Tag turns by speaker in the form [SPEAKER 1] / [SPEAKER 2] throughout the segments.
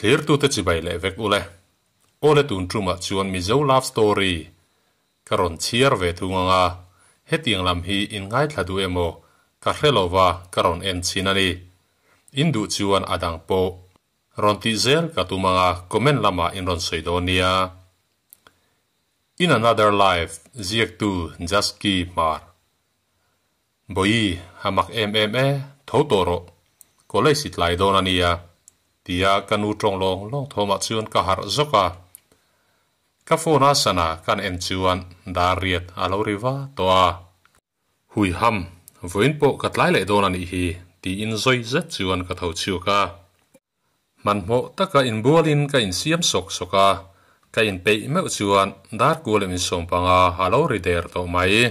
[SPEAKER 1] Thlirtute chibai leh vek ule. Awle tun tumah chuan Mizo love story ka rawn chhiar ve thung ang a, hetiang lam hi in ngaithla duh emaw ka hre lova ka rawn en chhin a ni. In duh chuan a dang pawh rawn tih zel ka tum ang a, comment lamah in rawn sawi dawn nia. In Another Life ziaktu Jasky Hmar. Bawi, a mak em em e, tho tawh rawh. College i tlai dawn a nia, tia ka nu tawng lawng lawng thawmah chuan ka harh zawk a. Ka phone a sana kan en chuan dar riat a lo ri va tawh a. Hui ham, vawiin pawh ka tlai leh dawn a nih hi, tiin zawi zet chuan ka tho chhuak a. Hmanhmawh taka inbualin ka insiam sawk sawk a, ka inpeih meuh chuan dar kual em insawm panga a lo ri der tawh mai.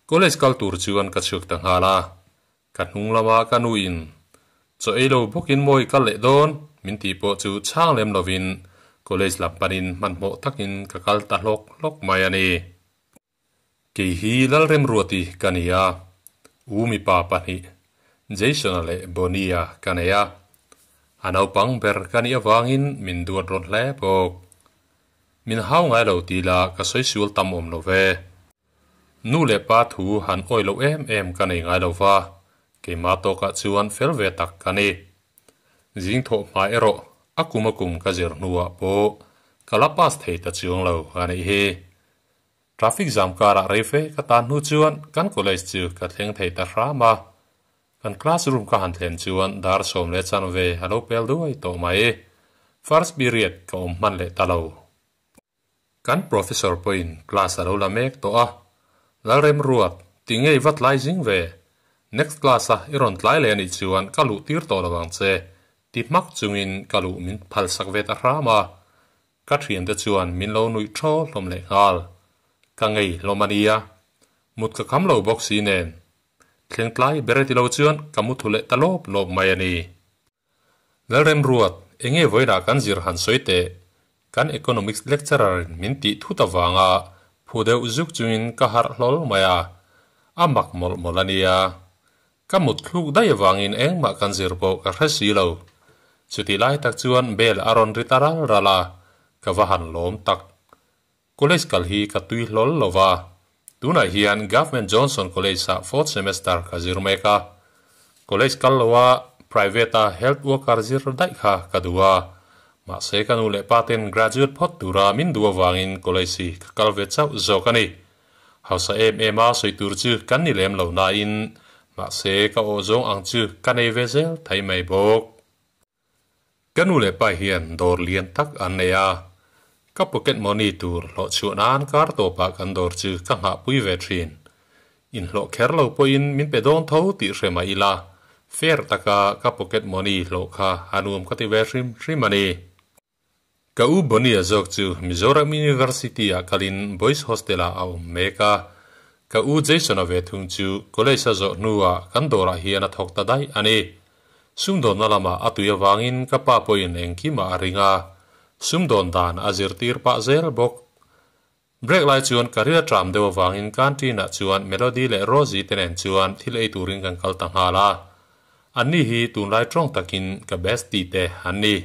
[SPEAKER 1] College kal tur chuan ka chhuak ta nghal a, ka hnung lama ka nu in chaw ei lo bawkin mawi kal leh dawn min tih pawh chu chhang lem lovin college lam panin hmanhmawh takin ka kal ta hlawk hlawk mai a ni. Kei hi Lalremruati ka ni a, u mipa pahnih, Jason-a leh Bonnie-a ka nei a. A naupang ber ka nih avangin min duat rawn hle bawk. Min hau ngai lo ti la ka sawi sual tam awm lo ve. Nu leh pa thu han awi loh em em ka nei ngai lo va, keimah tawkah chuan fel ve tak ka ni. Zing thawh hma erawh a kum a kum ka zir hnuah pawh ka la pass thei ta chuang lo a nih hi. Traffic jam karah rei fe ka tan hnu chuan kan college chu ka thleng thei ta hram a. Kan classroom ka han thlen chuan dar sawm leh chanve a lo pel duai tawh mai. First period ka awm hman leh ta lo. Kan professor pawhin class a lo la mek tawh a. Lalremruat, ti ngei va tlai zing ve. Next class a i rawn tlai leh anih chuan ka luh tir tawh lo ang che, ti hmak chungin ka luh min phalsak ve ta hram a. Ka thiante chuan min lo nuih thaw hlawm leh nghal. Ka ngei hlawm a nia. Mut ka kham lo bawk si nen. Thleng tlai ber ti lo chuan ka mu thu leh ta lawp lawp mai a ni. Lalremruat, enge vawiinah kan zir han sawi teh? Kan Economics lecturer in min tih thut avanga phu deuh zuk chungin ka harh hlawl mai a. A mak mawlh mawlh a nia. Ka mut thluk daih avangin engmah kan zir pawh ka hre si lo. Chutih lai tak chuan bell a rawn ri ta ral ral a, ka va han lawm tak. College kal hi ka tui hlawl lo va, tunah hian Government Johnson College-ah fourth semester ka zir mek a. College kal loa private-a health worker zir daih kha ka duh a, mahse ka nu leh pa ten graduate phawt tura min duh avangin college hi ka kal ve chauh zawk a ni. Hausa em em a sawi tur chu kan ni lem lo nain, mahse ka aw zawng ang chu ka nei ve zel thei mai bawk. Ka nu leh pa hian dawr lian tak an nei a, ka pocket money tur hlawh chhuah nan kar tawpah kan dawr chu ka nghahpui ve thin. Inhlawh kher lo pawhin min pe dawn tho tih hre mah ila, fair taka ka pocket money hlawh kha a nuam ka ti ve hrim hrim a ni. Ka u Bonnie-a zawk chu Mizoram University-ah kalin Boys Hostel-ah a awm mek a. Ka u Jason-a ve thung chu college a zawh hnuah kan dawrah hian a thawk ta daih a ni. Sumdawnna lamah a tui avangin ka pa pawhin engkimah a ring a, sumdawn dan a zirtir pah zel bawk. Break lai chuan ka ril a tram deuh avangin canteen-ah chuan Melody leh Rosie te nen chuan thil ei turin kan kal ta nghal a. Anni hi tunlai tawng takin ka bestie te an ni.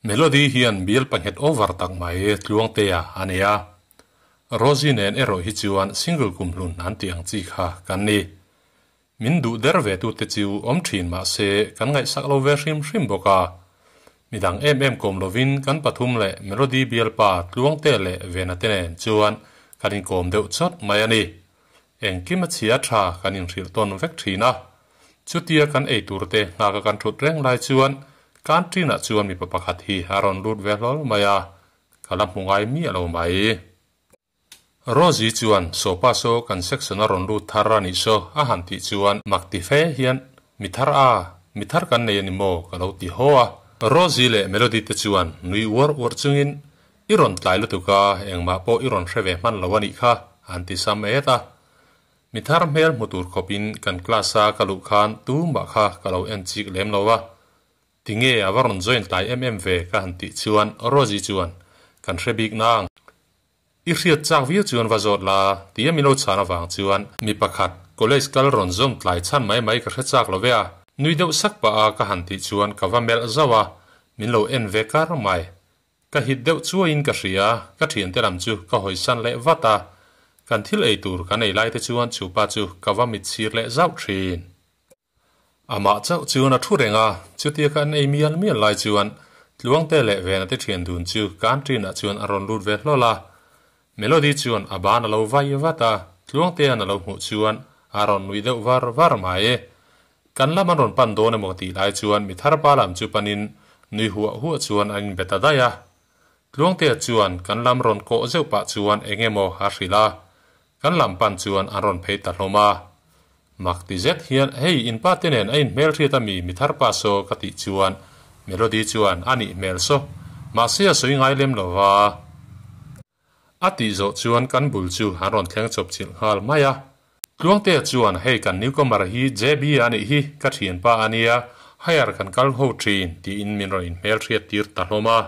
[SPEAKER 1] Melody hian bial panghet over tak mai Tluangtea a nei a. Rosie nen erawh hi chuan single kumhlun an tih ang chi kha kan ni. Min duh der ve tute chu awm thin mah se kan ngaihsak lo ve hrim hrim bawk a. Midang em em kawm lovin kan pathum leh Melody bialpa Tluangtea leh Vena te nen chuan kan inkawm deuh chawt mai a ni. Engkim a chhia tha kan inhrilh tawn vek thin a. Chutia kan ei tur te nghaka kan thut reng lai chuan canteen ah chuan mipa pakhat hi a rawn lut ve hlawl mai a, ka la hmu ngai miah lo mai. Rosie chuan Sopa saw kan section a rawn lut thar a nih saw a han tih chuan mak ti fe hian mi thar a, mi thar kan nei a ni maw ka lo ti haw a. Rosie leh Melody te chuan nui uar uar chungin I rawn tlai lutuk a, engmah pawh i rawn hre ve hman lo a nih kha, an ti sam et a. Mi thar hmel hmu tur khawpin kan class a ka luh khan tumah kha ka lo en chik lem lo a. Tinge a va rawn join tlai em em ve ka han tih chuan Rosie chuan, Kan hre bik nang. I hriat chak viau chuan va zawt la, tia min lo chhan avang chuan mi pakhat college kal rawn zawm tlai chhan mai mai ka hre chak lo ve a. Nui deuh sak pah a ka han tih chuan ka va melh zauh a, min lo en ve kar mai. Ka hit deuh chuaiin ka hria, ka thiante lam chu ka hawisan leh vat a, kan thil ei tur kan ei lai te chuan chu pa chu ka va mit sir leh zauh thin. Amah chauh chuan a thu reng a, chutia ka an ei mial mial lai chuan Tluangte leh Vena te thian dun chu canteen ah chuan a rawn lut ve hlawl a. Melody chuan a ban a lo vai vat a, Tluangtea'n a lo hmuh chuan a rawn nui deuh var var mai. Kan lam an rawn pan dawn emaw tih lai chuan mi thar pa lam chu panin nui huah huah chuan an inbe ta daih a. Tluangtea chuan kan lam rawn kawh zeuh pah chuan eng emaw a hrilh a, kan lam pan chuan an rawn phei ta hlawm a. Mak ti zet hian hei in pa te nen a inhmelhriat a mi mi thar pa saw ka tih chuan Melody chuan a nih hmel saw mahse a sawi ngai lem lo va. A tih zawh chuan kan bul chu an rawn thleng chawp chilh nghal mai a. Tluangtea chuan hei kan newcomer hi JB a nih hi ka thianpa a nia, hire kan kal ho thin tiin min rawn inhmelhriat tir ta hlawm a.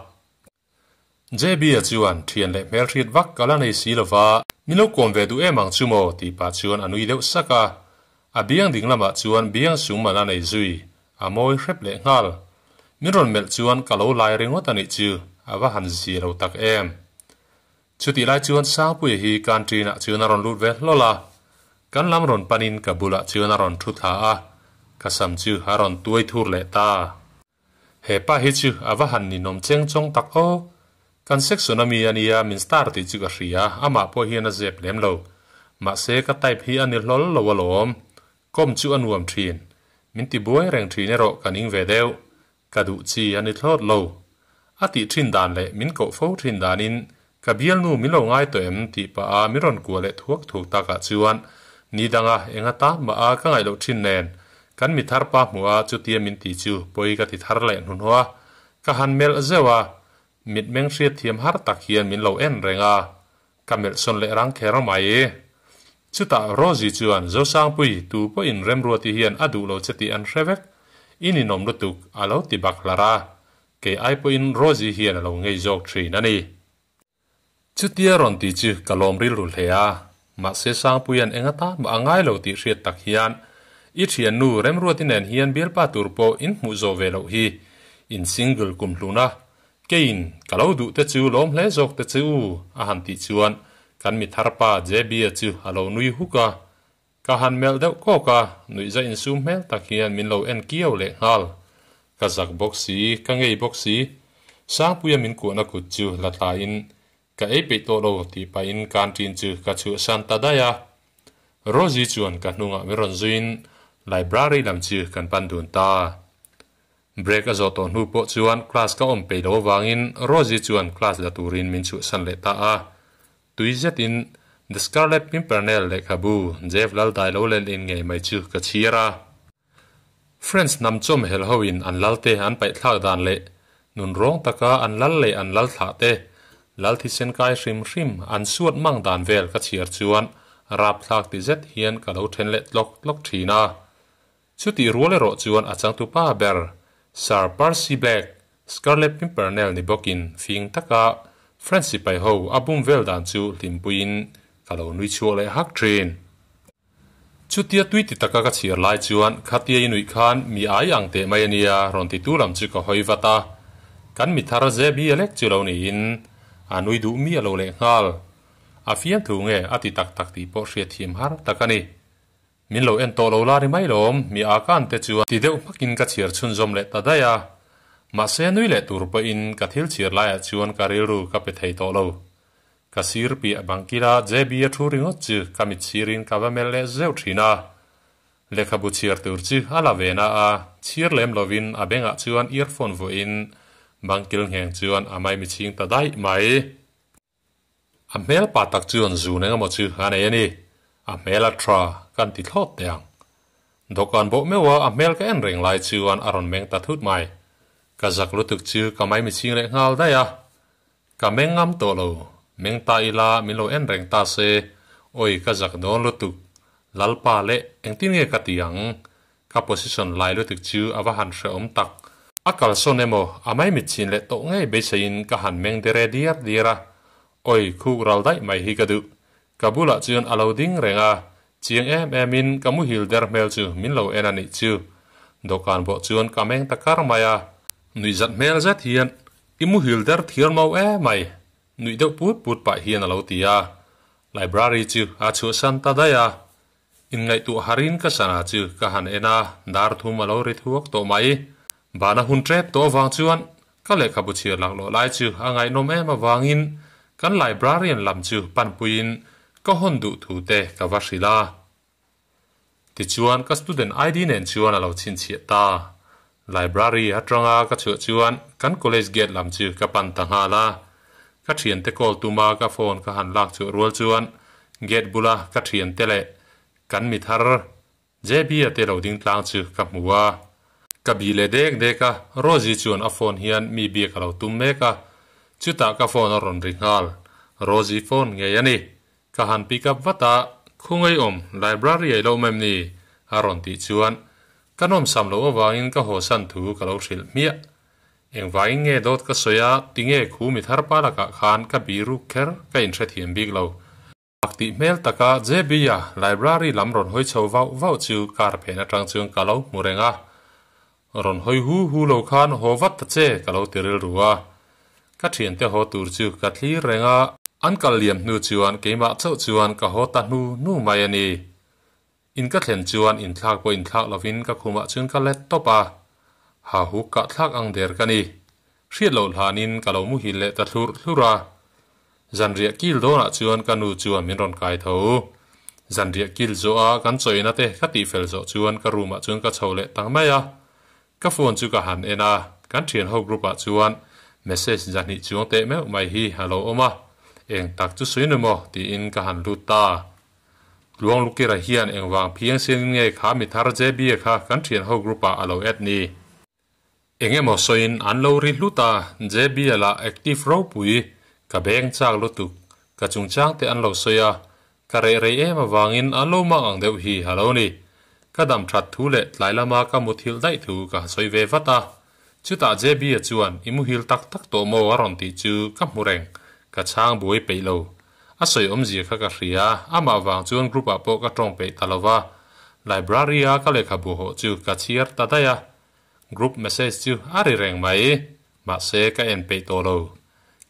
[SPEAKER 1] JB-a chuan thian leh hmelhriat vak ka la nei si lova, min lo kawm ve duh em ang chu maw tih pah chuan a nui deuh sak a. A biang ding lamah chuan biang sum a la nei zui, a mawi hrep leh nghal. Min rawn melh chuan ka lo lai ringawt a nih chu, a va han zia lo tak em. Chutih lai chuan Sangpuia hi canteen ah chuan a rawn lut ve hlawl a, kan lam rawn panin ka bulah chuan a rawn thu thla a, ka sam chu a rawn tuai thur leh ta. He pa hi chu a va han ninawm cheng chawng tak aw. Kan section ami a nia min star tih chu ka hria, amah pawh hian a zep lem lo. Mahse ka type hi a ni hlawl lo alawm. Kawm chu a nuam thin. Min ti buai reng thin erawh ka ning ve deuh. Ka duh chi a ni thlawt lo. A tih thin dan leh min koh fo thin danin ka bialnu min lo ngai tawh em tih pah a min rawn kuah leh thuak thuak takah chuan ni danga eng atan mah a ka ngaih loh thin nen kan mi thar pa hmuh a chutia min ti chu pawi ka ti thar leh hnuhnawh a, ka han melh zeuh a, mitmeng hriatthiam har tak hian min lo en reng a, ka melh sawn leh rang kher mai. Chutah Rosie chuan Zosangpui tu pawhin Remruati hian a duh lo che tih an hre vek, i ninawm lutuk a lo ti bak hlar a, kei ai pawhin Rosie hian a lo ngei zawk thin a ni. Chutia rawn ti chu ka lawm rilru hle a, mahse Sangpuia'n eng atan mah a ngai lo tih hriat tak hian i thiannu Remruati nen hian bialpa tur pawh in hmuh zawh ve loh hi in single kum hlun a, Keiin ka lo duh te chu lawm hle zawk te chu a han tih chuan kan mi thar pa JB-a chu a lo nui huk a. Ka han melh deuh kawk a, nuihza insum hmel tak hian min lo en kiau leh nghal. Ka zak bawk si, ka ngei bawk si. Sangpuia min kuahna kut chu la tlain ka ei peih tawh lo tih pahin canteen chu ka chhuahsan ta daih a. Rosie chuan ka hnungah min rawn zuiin library lam chu kan pan dun ta. Break a zawh tawh hnu pawh chuan class ka awm peih loh avangin Rosie chuan class la turin min chhuahsan leh ta a. Tui zetin The Scarlet Pimpernel lehkhabu Jeff Laldai lo len in ngei mai chu ka chhiar a. French hnam chawm hel hoin an lalte an paihthlak dan leh nun rawng taka an lal leh an lal thlah te, lal thisen kai hrim hrim an suat mang dan vel ka chhiar chuan rapthlak ti zet hian ka lo then leh tlawk tlawk thin a. Chutih rual erawh chuan a changtupa ber Sir Percy Black, Scarlet Pimpernel ni bawkin fing taka French sipai ho a bum vel dan chu hlimpuiin ka lo nui chhuak leh hak thin. Chutia tui ti taka ka chhiar lai chuan khatia i nuih khan mi ai ang teh mai a nia rawn ti tu lam chu ka hawi vat a, kan mi thar Zebby a lek chu lo niin a nui duh miah lo leh nghal. A fiamthu nge a ti tak tak tih pawh hriatthiam har tak a ni. Min lo en tawh lo la ri mai lawm, mi a kan te chuan ti deuh hmakin ka chhiar chhunzawm leh ta daih a. Mahse nui leh tur pawhin ka thil chhiar laiah chuan ka rilru ka pe thei tawh lo. Ka sir piah bangkila JB a thu ringawt chu ka mit chhirin ka va melh leh zeuh thin a. Lehkhabu chhiar tur chu a la ve na a, chhiar lem lovin a bengah chuan earphone vuahin bangkil ngheng chuan a maimichhing ta daih mai. A hmel pa tak chuan zun eng emaw chu a nei a ni. A hmel a tha kan ti thlawt teh ang. Dawhkan bawh meuh a a hmel ka en reng lai chuan a rawn meng ta thut mai. Ka zak lutuk chu ka maimi chhing leh nghal daih a. Ka meng ngam tawh lo. Meng ta ila min lo en reng ta se, awi ka zak dawn lutuk. Lalpa leh engtin nge ka ti ang? Ka position lai lutuk chu a va han hrehawm tak. A kalsawn emaw a maimit chin leh tawh ngei beiseiin ka han meng dere diar diar a, awi khuk ral daih mai hi ka duh. Ka bulah chuan a lo ding reng a, chiang em em in ka muhil der hmel chu min lo en a nih chu. Dawhkan bawh chuan ka meng ta kar mai a. Nuihzat hmel zet hian, I muhil der thiar mau emai, nuih deuh put put pah hian a lo ti a. Library chu a chhuahsan ta daih a. Inngaihtuah harin ka sana chu ka han en a, dar thum a lo ri thuak tawh mai. Bana hun tep tawh avang chuan ka lehkhabu chhiar laklawh lai chu a ngaihnawm em avangin kan librarian lam chu panpuiin ka hawn duh thu te ka va hrilh a. Tichuan ka student ID nen chuan a lo chhinchhiah ta. Library atanga ka chhuah chuan kan college gate lam chu ka pan ta nghal a. Ka thiante call tuma ka phone ka han lak chhuah rual chuan gate bula ka thiante leh kan mi thar JB-a te lo ding tlang chu ka hmu a. Ka bih leh dek dek a, Rosie chuan a phone hian mi biak a lo tum mek a. Chutah ka phone a rawn ri nghal. Rosie phone ngei a ni. Ka han pick up vat a, Khungaiawm, library a i lo awm em ni? a rawn tih chuan ka nawmsam loh avangin ka hawsan thu ka lo hrilh hmiah. Engvangin nge dawt ka sawi a, tinge khu mi thar pa lakah khan ka biruk kher ka inhrethiam bik lo. Mak tih hmel taka JB-a library lam rawn hawi chho vauh vauh chu car phen atang chuan ka lo hmu reng a. Rawn hawi hu hu lo khan haw vat ta che ka lo ti rilru a. Ka thiante haw tur chu ka thlir reng a. An kal liam hnu chuan keimah chauh chuan ka haw ta hnu hnu mai a ni. In ka thlen chuan inthlak pawh inthlak lovin ka khumah chuan ka let tawp a. Ha huk kah thlak ang der ka ni. Hriat loh hlanin ka lo muhil leh ta thlurh thlurh a. Zanriah kil dawnah chuan ka nu chuan min rawn kai tho. Zanriah kil zawh a kan chawina te ka tihfel zawh chuan ka room ah chuan ka chho leh ta mai a. Ka phone chu ka han en a, kan thian ho group ah chuan message zahnih chuang teh meuh mai hi a lo awm a. Eng tak chu sawi nu maw tiin ka han lut ta. Tluang Lukira hian engvang phiang siangin nge kha mi thar JB kha kan thian ho group ah a lo add ni? Eng emaw sawiin an lo ri hlut a, JBL ah active ropui ka beng chak lutuk, ka chungchang te an lo sawi a, ka reh rei em avangin an lo mang ang deuh hi a lo ni. Ka dam that thu leh tlai lama ka muthilh daih thu ka sawi ve vat a, chutah JB-a chuan i muhil tak tak tawh maw a rawn tih chu ka hmu reng, ka chhang buai peih lo. A sawi awmzia kha ka hria, amah vang chuan group ah pawh ka tawng peih ta lo va, library a ka lehkhabu hawh chu ka chhiar ta daih a. Group message chu a ri reng mai, mahse ka en peih tawh lo.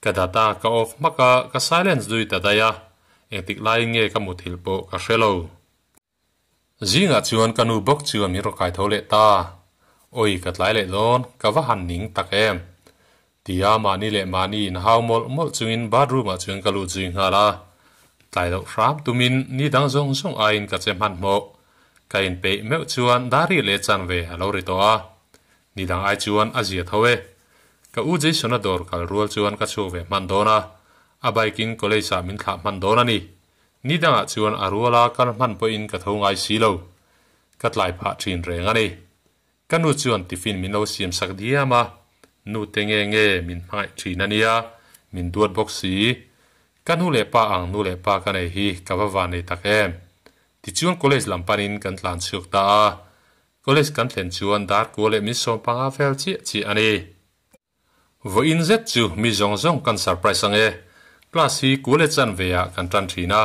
[SPEAKER 1] Ka data ka off hmak a, ka silence zui ta daih a, engtik laiin nge ka muthilh pawh ka hre lo. Zingah chuan ka nu bawk chuan min rawn kai tho leh ta. Awi ka tlai leh dawn, ka va han ning tak em. Tia mahni leh mahni inhau mawlh mawlh chungin bathroom ah chuan ka lut zui nghal a. Tlai loh hram tumin ni dang zawng zawng aiin ka che hmanhmawh. Ka inpeih meuh chuan dar-ri leh chanve a lo ri tawh a. Ni dang ai chuan a zia tho e. Ka u Jason-a dawr kal rual chuan ka chhuak ve hman dawn a. A bike-in college-ah min thlah hman dawn a ni. Ni dangah chuan a ruala kal hman pawhin ka tho ngai si lo. Ka tlai phah thin reng a ni. Ka nu chuan tiffin min lo siam sak diam a, nu te nge nge min hmangaih thin a nia, min duat bawk si. Ka nu leh pa ang nu leh pa ka nei hi ka va van nei tak em. Tichuan college lam panin kan tlan chhuak ta a, college kan thlen chuan dar kua leh min sawm panga vel chiah chiah a ni. Vawiin zet chu mi zawng zawng kan surprise ang e. Class hi kul e chan ve ah kan tan thin a.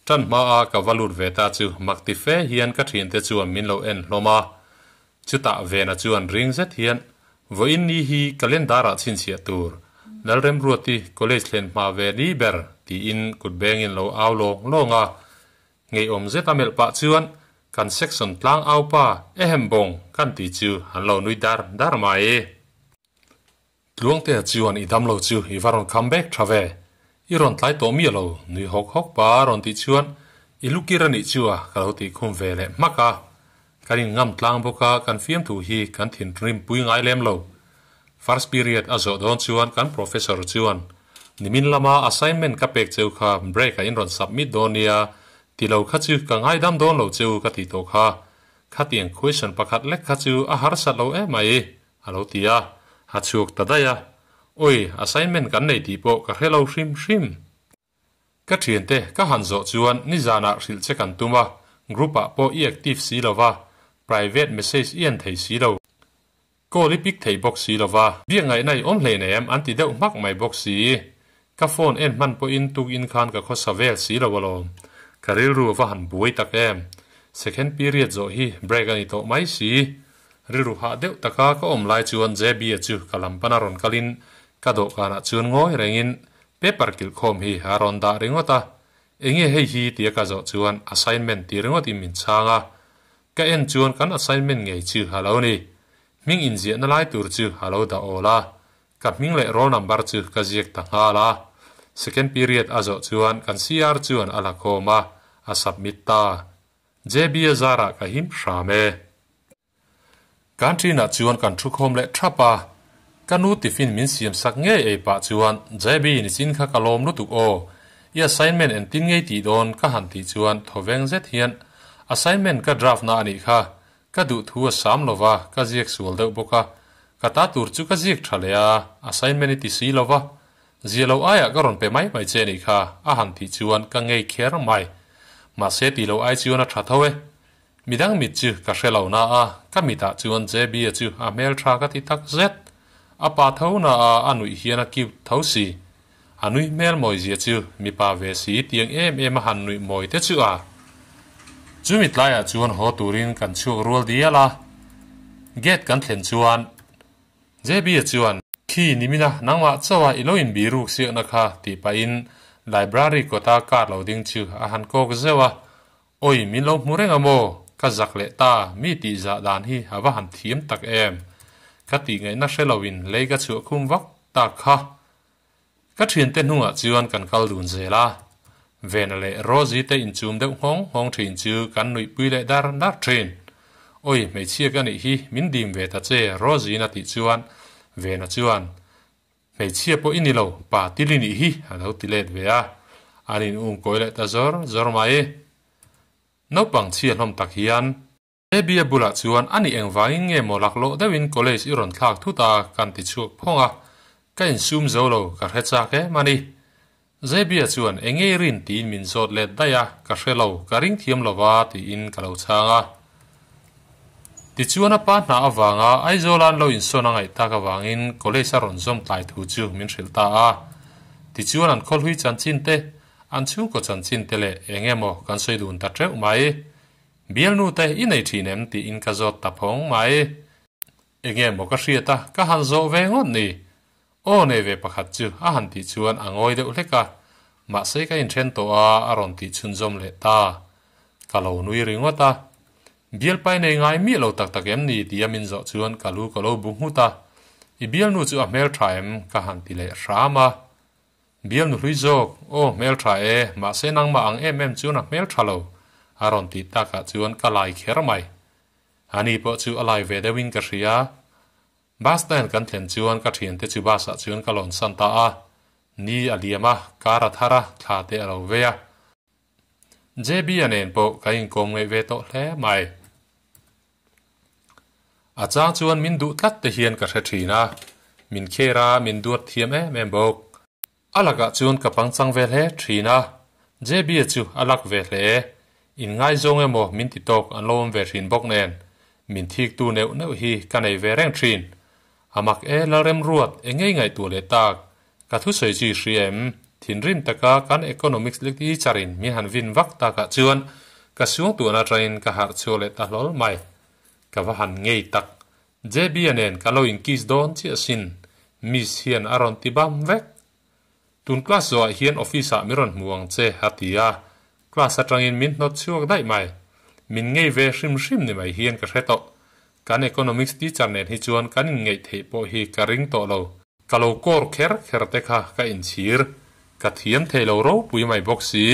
[SPEAKER 1] Tan hma a ka va lut ve ta chu mak ti fe hian ka thiante chuan min lo en hlawm a. Chutah Vena chuan ring zet hian vawiin ni hi calendar ah chhinchhiah tur Lalremruati college thlen hma ve ni ber tiin kut bengin lo au lawng lawng a. Ngeiawm zet a melh pah chuan kan section tlang au pa ehem bawng kan tih chu an lo nui dar dar mai. Tluangtea chuan i damlo chu i va rawn come back tha ve, i rawn tlai tawh miah lo nui hawk hawk pa a rawn tih chuan i lukir a nih chu a ka lo tih khum ve leh hmak a. Kan in ngam tlang bawk a kan fiamthu hi kan thinrim pui ngai lem lo. First period a zawh dawn chuan kan professor chuan nimin lama assignment ka pek cheu kha break ah in rawn submit dawn nia ti lo kha chu ka ngaidam dawn lo cheu ka tih tawh kha. Khatiang question pakhat lek kha chu a harsat lo em mai. A lo ti a, a chhuak ta daih a. Oi, assignment kan nei tih pawh ka hre lo hrim hrim. Ka thiante ka han zawh chuan nizanah hrilh che kan tum a, group ah pawh i active si lo va, private message i en thei si lo, call i pick thei bawk si lo va, biak ngaihna i awm hleinem an ti deuh hmak mai bawk si. Ka phone en hman pawhin tukin khan ka khawsa vel si lo alawm. Ka rilru a va han buai tak em. Second period zawh hi break a ni tawh mai si. Rilru hah deuh taka ka awm lai chuan JB-a chu ka lam pana rawn kalin ka dawhkanah chuan ngawi rengin paper kilh khawm hi a rawn dah ringawt a. Enge hei hi tia ka zawh chuan assignment ti ringawtin min chhang a. Ka en chuan kan assignment ngei chu a lo ni. Hming inziahna lai tur chu a lo dah awl a. Ka hming leh roll number chu ka ziak ta nghal a. Second period a zawh chuan kan CR chuan a la khawm a, a submit ta. JB-a zarah ka him hram e. Canteen-ah chuan kan thu khawm leh thap a. Ka nu tiffin min siam sak ngei ei pah chuan, JB, nichin kha ka lawm lutuk aw. I assignment entin ngei tih dawn ka han tih chuan thawveng zet hian, Assignment ka draft na a nih kha. Ka duh thu a sam lo va, ka ziak sual deuh bawk a. Ka ta tur chu ka ziak tha leh a, assignment i ti si lo va. Zia lo aiah ka rawn pe mai mai che nih kha, a han tih chuan ka ngei kher mai. Mahse ti lo ai chuan a tha tho e. Midang mit chu ka hre lo na a, ka mitah chuan JB-a chu a hmel tha ka ti tak zet. A pa tho na a, a nuih hian a cute tho si. A nui hmel mawi zia chu mipa ve si tiang em em a han nuih mawi te chu a. Chumi tlaiah chuan haw turin kan chhuak rual dial a, gate kan thlen chuan JB-a chuan, Khi nimina nangmah chauha i lo inbiruk siakna kha tih pahin library kawta car lo ding chu a han kawk zeuh a, Awi min lo hmu reng a maw? Ka zak leh ta, mi tih zah dan hi a va han thiam tak em! Ka tih ngaihna hre loin lei ka chhuah khum vak tak kha. Ka thiante hnungah chuan kan kal dun zel a, Vena leh Rosie te inchum deuh nghawng nghawng thin chu kan nuihpui leh dar dar thin. Awi hmeichhia ka nih hi min dim ve ta che Rosie-in a tih chuan Vena chuan Hmeichhia pawh i ni lo, pa til i nih hi a lo ti let ve a, an in um kawi leh ta zawr zawr mai. Naupang chhia hlawm tak hian. Abby-a bulah chuan a nih engvangin nge maw laklawh deuhin college i rawn thlak thut a kan ti chhuak phawng a, ka insum zo lo, ka hre chak em a ni. Zebia chuan eng nge i rin tiin min zawt let daih a, ka hre lo, ka ring thiam lo va tiin ka lo chhang a. Tichuan a pa hna avanga Aizawla an lo insawn a ngaih tak avangin college a rawn zawm tlai thu chu min hrilh ta a. Tichuan an khawlhui chanchin te, an chhungkaw chanchin te leh eng emaw kan sawi dun ta teuh mai. Bialnu te i nei thin em tiin ka zawt ta phawng mai. Enge maw ka hriat a, ka han zawh ve ngawt ni. Aw nei ve pakhat chu a han tih chuan a ngawi deuh hlek a, mahse ka inthen tawh a a rawn tih chhunzawm leh ta. Ka lo nui ringawt a. Bialpai nei ngai miah lo tak tak em ni tia min zawh chuan ka lu ka lo bu nghut a. I bialnu chu a hmeltha em ka han ti leh hram a. Bialnu hlui zawk, Aw hmeltha e, mahse nangmah ang em em chuan a hmeltha lo, a rawn tih takah chuan ka lai kher mai. Ani pawh chu a lai ve deuhin ka hria. Bus stand kan thlen chuan ka thiante chu bus ah chuan ka lawn san ta a. Ni a liam a, car a thar a, thla te a lo vei a. JB-a nen pawh ka inkawm ngaih ve tawh hle mai. A chang chuan min duh tlat te hian ka hre thin a, min kher a, min duat thiam em em bawk. A lakah chuan ka pangchang ve hle thin a, JB-a chu a lak ve hle. Inngaizawng emaw min ti tawk an lo awm ve thin bawk nen, min thiktu neuh neuh hi ka nei ve reng thin. A mak e Lalremruat, engei ngaihtuah leh tak, ka thusawi chu i hria em? Thinrim taka kan economics literature in min han vin vak takah chuan ka suangtuahna atangin ka harh chhuak leh ta hlawl mai. Ka va han ngei tak. JB-a nen ka lo inkiss dawn chiah sin, Miss hian a rawn ti bam vek. Tun class zawhah hian office ah min rawn hmu ang che a ti a, class atangin min hnawt chhuak daih mai. Min ngei ve hrim hrim ni mai hian ka hre tawh. Kan economics teacher nen hi chuan kan inngeih theih pawh hi ka ring tawh lo. Ka lo kawr kher kher te kha ka inchhir, ka thiam thei lo ropui mai bawk si.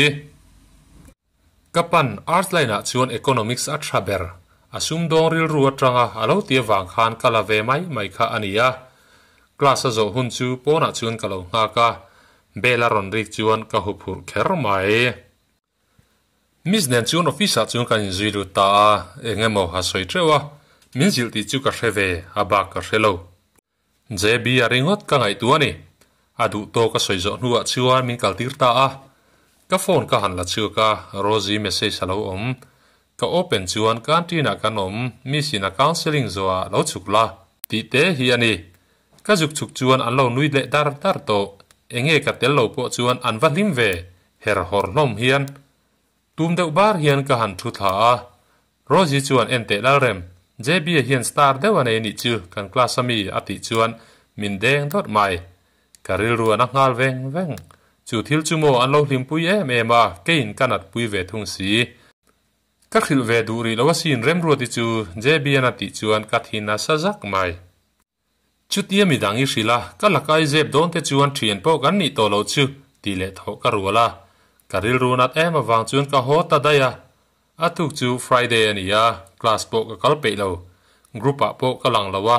[SPEAKER 1] Ka pan Arts line ah chuan Economics a tha ber, a sumdawng rilru atanga a lo ti avang khan ka la ve mai mai kha a ni a. Class a zawh hun chu pawnah chuan ka lo nghak a, bell a rawn rik chuan ka huphurh kher mai. Miss nen chuan office ah chuan kan inzui lut ta a, eng emaw a sawi teuh a, min zilh tih chu ka hre ve, a bak ka hre lo. JB a ringawt ka ngaihtuah a ni. A duh tawk a sawi zawh hnuah chuan min kaltir ta a. Ka phone ka han la chhuak a, Rosie message a lo awm. Ka open chuan canteen ah kan awm, Miss in a counselling zawhah lo chhuk la tih te hi a ni. Ka zuk chhuk chuan an lo nui leh dar dar tawh. Enge ka tel lo pawh chuan an va hlim ve, her hawr hlawm hian. Tum deuh bar hian ka han thu thla a. Rosie chuan en teh Lalrem. JB-a hian star deuh a nei nih chu kan class ami a tih chuan min deng dawt mai. Ka rilru a na nghal veng veng. Chu thil chu maw an lo hlimpui em em a, keiin ka natpui ve thung si. Ka hrilh ve duh rih lo asin Remruati chu JB-an a tih chuan ka thi nasa zak mai. Chutia midang i hrilh a, ka lakai zep dawn te chuan thian pawh kan nih tawh loh chu tih leh thawh ka rual a. Ka rilru nat em avang chuan ka haw ta daih a. A tuk chu Friday a ni a, class pawh ka kal peih lo. Group ah pawh ka lang lo a,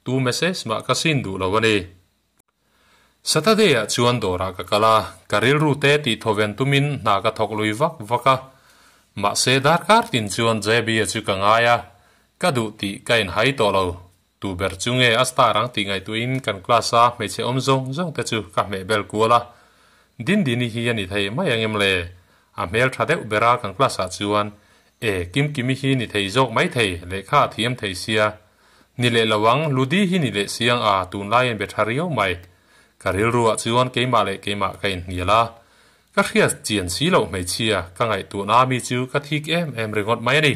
[SPEAKER 1] tu message mah ka sin duh lo a ni. Saturday ah chuan dawrah ka kal a, ka rilru te tih thawven tumin hna ka thawk lui vak vak a. Mahse darkar tin chuan JB-a chu ka ngai a, ka duh tih ka inhai tawh lo. Tu ber chu nge a star ang tih ngaihtuahin kan class a hmeichhe awm zawng zawng te chu ka hmeh bel kual a. Dindini hi a ni thei mai ang em le? A hmel tha deuh ber a kan class ah chuan e Kimkimi hi ni thei zawk mai thei lehkha a thiam thei sia. Ni leh lo ang Ludi hi ni leh siang a tunlai in be tha riau mai. Ka rilru ah chuan keimah leh keimah ka inhnial a. Ka hriat chian si loh hmeichhia ka ngaihtuahna ami chu ka thik em em ringawt mai a ni.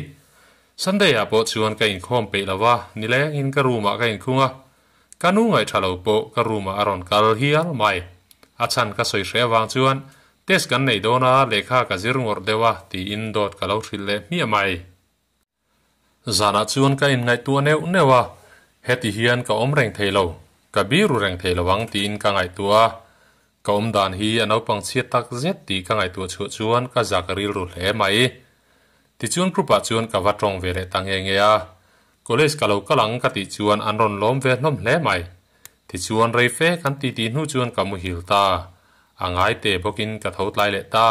[SPEAKER 1] Sunday ah pawh chuan ka inkhawm peih lo va, nilengin ka room ah ka inkhung a. Ka nu ngaih tha lo pawh ka room ah a rawn kal hial mai. A chhan ka sawi hreh avang chuan test kan nei dawn a, lehkha ka zir ngawrh deuh a tiin dawt ka lo hrilh leh hmiah mai. Zanah chuan ka inngaihtuah neuh neuh a, heti hian ka awm reng thei lo, ka biru reng thei lo ang tiin ka ngaihtuah a. Ka awm dan hi a naupang chhiat tak zet tih ka ngaihtuah chhuah chuan ka zak rilru hle mai. Tichuan group ah chuan ka va tawng ve leh ta nge nge a, college ka lo kal ang ka tih chuan an rawn lawm ve hlawm hle mai. Tichuan rei fe kan titi hnu chuan ka muhil ta. A ngai te bawkin ka tho tlai leh ta.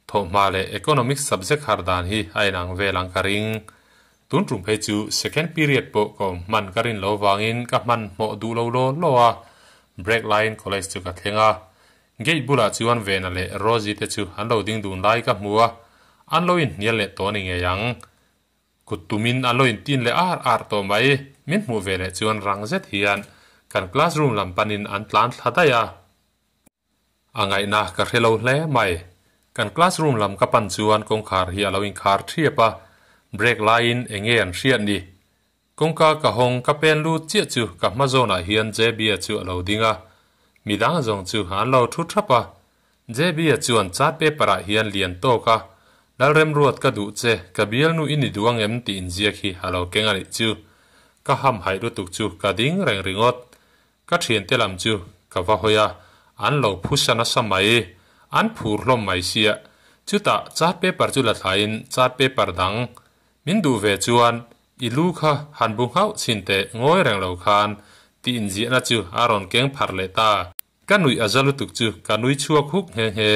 [SPEAKER 1] Thawhhma leh Economics subject har dan hi a inang vel ang ka ring. Tun tum phei chu second period pawh ka awm hman ka rin lo vangin ka hman hmawh duh lo law law a, break laiin college chu ka thleng a. Gate bulah chuan Vena leh Rosie te chu an lo ding dun lai ka hmu a, an lo inhnial leh tawh a ni ngei ang. Kut tumin an lo intin leh ar ar tawh mai. Min hmuh ve leh chuan rang zet hian kan classroom lam panin an tlan thla daih a. A ngaihna ka hre lo hle mai. Kan classroom lam ka pan chuan kawngkhar hi a lo inkhar thiap a, break laiin eng nge an hriat ni? Kawngka ka hawng ka pen lut chiah chu ka hma zawnah hian JB-a chu a lo ding a, midang zawng chu an lo thu thap a. JB-a chuan chart paper-ah hian lian tawk a, Lalremruat ka duh che, ka bialnu i ni duh ang em tih inziak hi a lo keng a nih chu. Ka hamhaih lutuk chu ka ding reng ringawt. Ka thiante lam chu ka va hawi a, an lo phusa nasa mai, an phur hlawm mai sia. Chutah chart paper chu la thlaiin chart paper dang min duh ve chuan i lu kha han bu nghauh chhin teh ngawi reng lo khan tih inziahna chu a rawn keng pharh leh ta. Ka nuih a za lutuk chu ka nui chhuak huk nghe nghe.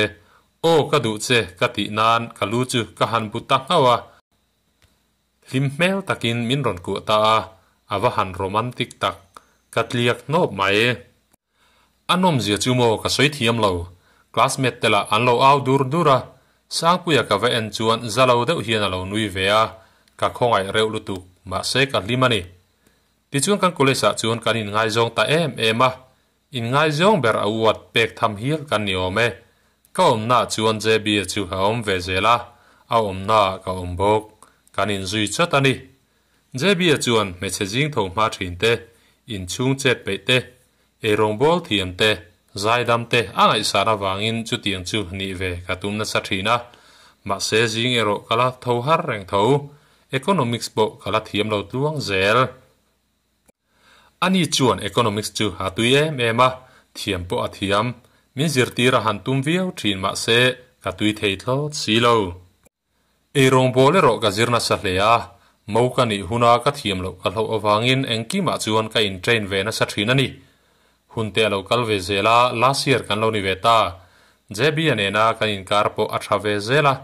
[SPEAKER 1] Aw ka duh che ka tih nan ka lu chu ka han bu ta nghauh a. Hlim hmel takin min rawn kuah ta a, a va han romantic tak, ka tliak hnawp mai. A nawmzia chu maw ka sawi thiam lo, classmate te lah an lo au dur dur a, Sangpuia ka va en chuan za lo deuh hian a lo nui ve a, ka khawngaih reuh lutuk, mahse ka hlim a ni. Tichuan kan college ah chuan kan inngaizawng ta em em a, inngaizawng ber a uat pek tham hial kan ni awm e. Ka awmnaah chuan JB-a chu a awm ve zel a, a awmnaah ka awm bawk. Kan inzui chawt a ni. JB-a chuan hmeichhe zing tho hma thin te, inchhung chet peih te, eirawngbawl thiam te, zaidam te a ngaihsan avangin chutiang chu nih ve ka tum nasa thin a. Mahse zing erawh ka la tho har reng tho. Economics pawh ka la thiam lo tluang zel. Ani chuan Economics chu a tui em em a, thiam pawh a thiam. Min zirtir a han tum viau thin mahse ka tui thei thlawt si lo. Eirawngbawl erawh ka zir nasa hle a, mo ka nih huna ka thiam loh ka hlauh avangin engkimah chuan ka in train ve nasa thin a ni. Hun te a lo kal ve zel a, last year kan lo ni ve ta. JB-a nena kan inkar pawh a tha ve zel a,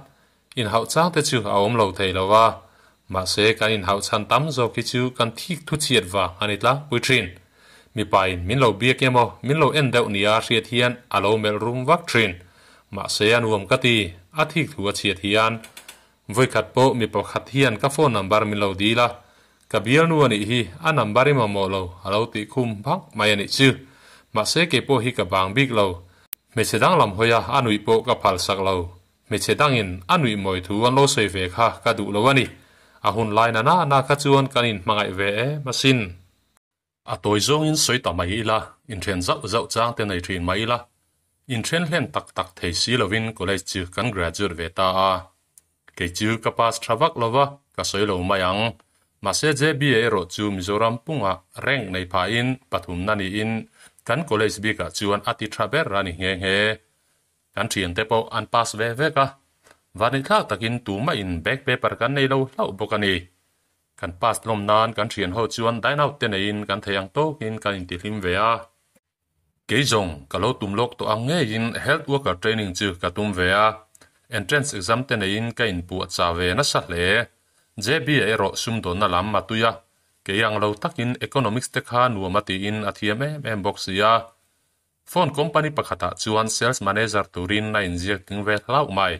[SPEAKER 1] Inhauh chang te chu a awm lo thei lo a, mahse kan inhauh chhan tam zawk hi chu kan thik thu chhiat vang a ni tlangpui thin. Mipa in min lo biak emaw min lo en deuh nia hriat hian a lo melh rum vak thin. Mahse a nuam ka ti, a thik thu a chhiat hian. Vawikhat pawh mi pakhat hian ka phone number min lo dil a, ka bialnu a nih hi a number i mamawh lo a lo tih khum vak mai a nih chu. Mahse keipawh hi ka bang bik lo. Hmeichhe danglam hawi a a nuih pawh ka phalsak lo. Hmeichhe dangin a nuih mawi thu an lo sawi ve kha ka duh lo a ni. A hun lai na na na kha chuan kan inhmangaih ve em asin. A tawi zawngin sawi ta mai ila, inthen zauh zauh chang te nei thin mai ila, inthen hlen tak tak thei si lovin college chu kan graduate ve ta a. Kei chu ka pass tha vak lova, ka sawi lo mai ang. Mahse JBA erawh chu Mizoram pungah rank nei phahin pathumna niin kan college bikah chuan a ti tha ber a ni nghe nghe. Kan thiante pawh an pass ve vek a, vanithlak takin tumah in back paper kan nei lo hlauh bawk a ni. Kan pass lawm nan kan thian ho chuan dine out te neiin kan thei ang tawkin kan intihlim ve a. Kei zawng ka lo tum lawk tawh ang ngeiin health worker training chu ka tum ve a, entrance exam te neiin ka inpuah chah ve nasa hle. JB a erawh sumdawnna lam a tui a, kei ang lo takin economics te kha nuam a tiin a thiam em em bawk si a. Phone company pakhatah chuan sales manager turin a inziak tling ve hlauh mai.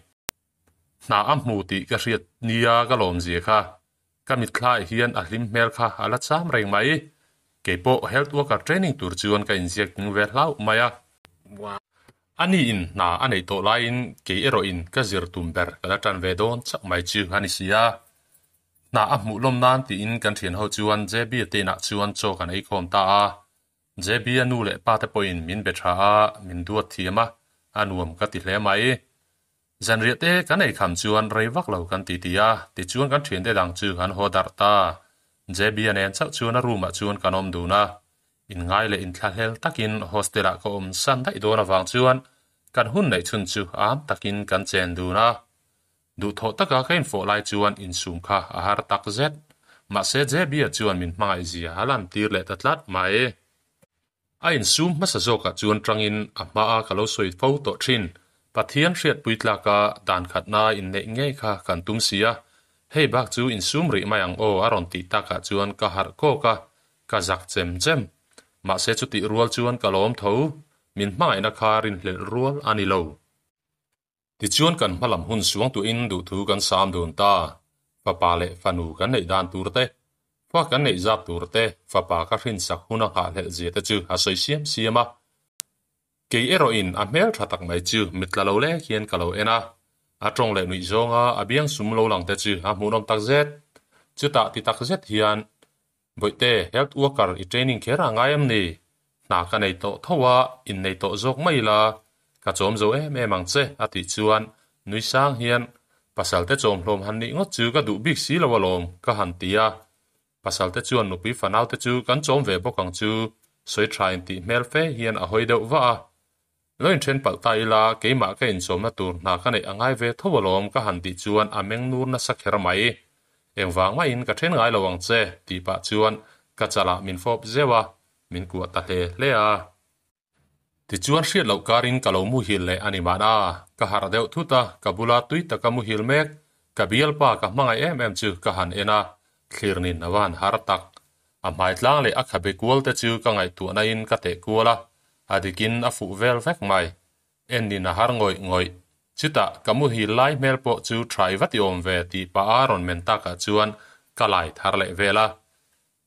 [SPEAKER 1] Hna a hmu tih ka hriat nia ka lawmzia kha. Ka mitthlaiah hian a hlim hmel kha a la cham reng mai. Kei pawh health worker training tur chuan ka inziak tling ve hlauh mai a. Ani in hna a neih tawh laiin kei erawhin ka zir tum ber ka la tan ve dawn chauh mai chu a ni si a. Hna a hmuh lawm nan tiin kan thian ho chuan JB te inah chuan chaw kan eikhawm ta a. JB-a nu leh pa te pawhin min be tha a, min duat thiam a, a nuam ka ti hle mai. Zanriah te kan ei kham chuan rei vak lo kan ti ti a, tichuan kan thiante dang chu an haw darh ta. JB-a nen chauh chuan a room ah chuan kan awm dun a, inngai leh inthlahlel takin hostel ah ka awm san daih dawn avang chuan kan hun neih chhun chu am takin kan chen dun a. Duhthawh taka ka infawh lai chuan insum kha a har tak zet. Mahse JB-a chuan min hmangaih zia a lan tir leh ta tlat mai. A insum hmasa zawkah chuan tangin a hmaa ka lo sawi fo tawh thin. Pathian hriatpui tlaka dan khatna inneih ngei kha kan tum si a, hei bak chu insum rih mai ang aw a rawn tih takah chuan ka harh kawk a, ka zak chem chem. Mahse chutih rual chuan ka lawm tho, min hmangaihna kha rinhlelh rual a ni lo. Tichuan kan hmalam hun suangtuahin duhthu kan sam dun ta. Fapa leh fanu kan neih dan tur te, fa kan neih zat tur te, fapa ka hrinsak hun a nghahhlelh zia te chu a sawi siam siam a. Kei erawhin a hmel tha tak mai chu mitla lo lek hian ka lo en a. A tawng leh nuih zawnga a biang sum lo lang te chu a hmuhnawm tak zet. Chutah ti tak zet hian Bawihte, health worker i training kher a ngai em ni? Hna ka nei tawh tho a, innei tawh zawk mai ila, ka chawm zo em em ang che, a tih chuan nui sang hian, Pasalte chawm hlawm han nih ngawt chu ka duh bik si lo alawm, ka han ti a. Pasalte chuan nupui fanaute chu kan chawm ve bawk ang chu, sawi tha intih hmel fe hian a hawi deuh vah a. Lo inthen palh ta ila, keimah ka inchawmna tur hna ka neih a ngai ve tho alawm ka han tih chuan a meng nur nasa kher mai. Engvang mahin ka then ngai lo ang che tih pah chuan ka chalah min fawp zeuh a, min kuah ta hle hle a. Tichuan hriat loh karin ka lo muhil leh a ni mahna, ka harh deuh thut a, ka bula tui taka muhil mek, ka bialpa ka hmangaih em em chu ka han en a, thlirnin a va han har tak. A hmai tlang leh a khabe kual te chu ka ngaihtuahna in ka teh kual a, a dikin a fuh vel vek mai. Ennin a har ngawih ngawih. Chutah ka muhil lai hmel pawh chu tha i va ti awm ve tih pah a rawn men takah chuan ka lai thar leh vel a.